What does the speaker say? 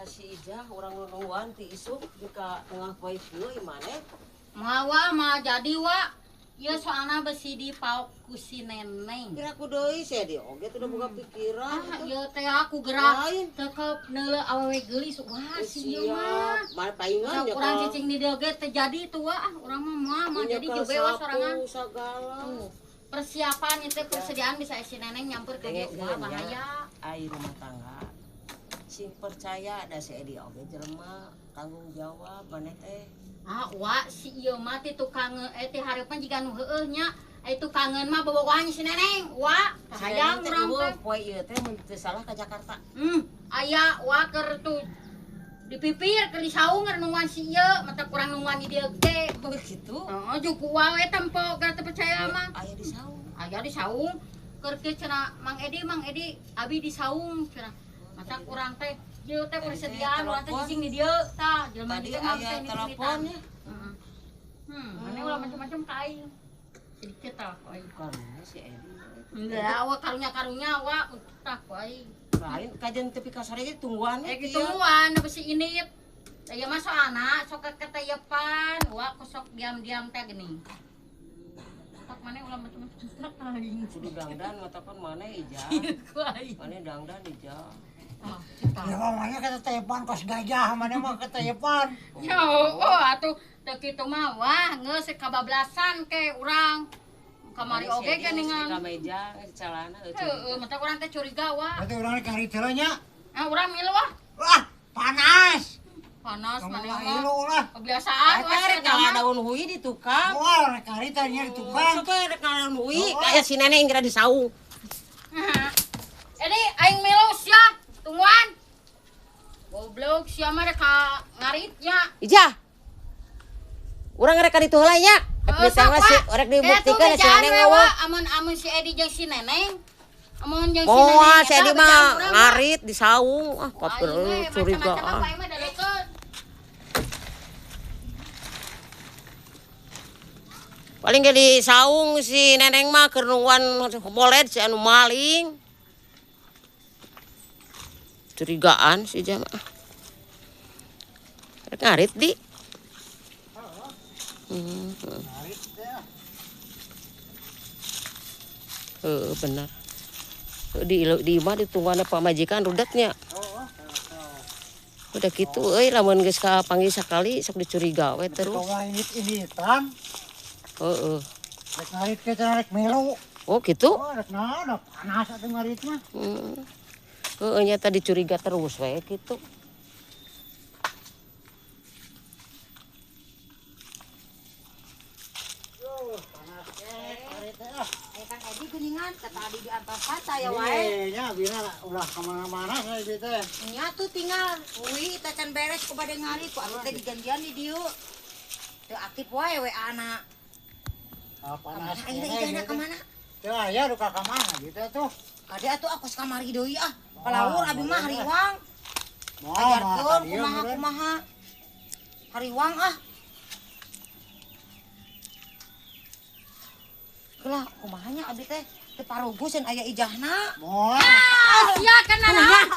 Kasih ijah urang nungguan ti isuk jika tengah poe kieu imane. Moal wa moal jadi wa. Ieu soalna besi dipaok ku si Neneng. Kira ku deui si Edi oge teh udah boga pikiran. Ah, ieu teh aku gerak tekep neuleuh awewe geulis. Wah, si ieu mah. Mah paingan ya. Urang cicing di dieu ge teu jadi tuh wa. Ah, urang mah moal moal jadi jeung we sorangan. Tuh, persiapan itu persediaan bisa si Neneng nyamper ke dieu. Wah, bahaya. Ai rumah tangga. Sing percaya da si Edi oge jelema tanggung jawab maneh teh. Ah, wa si ieu mah ti tukang ti hareupan jiga nu heueuh nya. Ai tukangeun mah bobogohan si Neneng. Wa, hayang urang teh. Poe ieu teh mun teu salah ka Jakarta. Aya wa keur tuh dipipir keur disaung nungguan si ieu, mata kurang nungguan di dieu ge. Oh gitu. Heeh, jeung ku wa we tempo gara teu percaya mah. Aya di saung. Aya di saung. Keur kieu cenah Mang Edi, Mang Edi abi di saung cenah. Mata kurang teh ieu teh persediaan urang teh cicing di dieu tah jelema tadi di dieu mah aya telepon ya. Heeh. Mane ulah macam-macam ka aing. Sedikit tah ku aing. Karunya si Edi. Enggak, wa karunya-karunya wa tah ku aing. Lain kajian tepi ka sore ge tungguan we. Tungguan da besi init. Ieu mah soalna sok keketeyepan, wa sok diam-diam teh geuning. Tok mane ulah macam-macam tah aing. Kudu dangdan matakan mane ijah. Ku aing. Mane dangdan ijah. Ya mamanya ketetepan kos gajah, mana mah ketetepan. Ya, oh atuh teu kitu mah wah geus kabablasan ke urang. Kamari oge geuningan. Ka meja calana heueuh, mata urang teh curiga wah. Berarti urang ngarit heula nya. Ah, urang milu wah. Wah, panas. Panas maneh mah. Milu lah. Kebiasaan wah rek ngala daun hui di tukang. Wah, rek ngarit nya di tukang. Sok rek ngala daun hui kaya si Neneng geura di saung. Edi aing milu sia. Tungguan. Goblok sia mah rek ngaritnya. Ijah. Urang rek ka ditu heula nya. Rek ditangga si rek dibuktikan si Neneng eueuh. Amun-amun si Edi jeung si Neneng. Amun jeung si Neneng. Moal si Edi mah ngarit di saung. Ah, curiga. Paling ge di saung si Neneng mah keur nungguan boled si anu maling. Curigaan si jamaah. Rek ngarit di. Heeh, benar. Di imah ditungguan pamajikan rudetnya. Udah gitu euy lamun geus kapanggih sakali sok dicuriga we terus. Ini-initan. Heeh. Rek ngarit ke cenah rek milu. Oh gitu? Oh, rek naon panas atuh ngarit mah. Heeh, nya tadi curiga terus we gitu. Panas teh ah. Kang Edi geuningan kata adi di antosan saya wae. Nya bina ulah ka mana-mana saya ieu teh. Nya tuh tinggal hui teh can beres ku bade ngarit ku abi teh dijanjian di dieu. Teu aktif wae WA-na. Ah, panas. Ayeuna ijahna ka mana? Teu aya duka ka mana gitu tuh. Kade atuh aku kamari deui ah. Palawur abi mah hariwang. Ajarkeun kumaha kumaha. Hariwang ah. Lah kumaha nya abi teh teu parugu cenah aya ijahna. Moal. Ah, sia kana naon?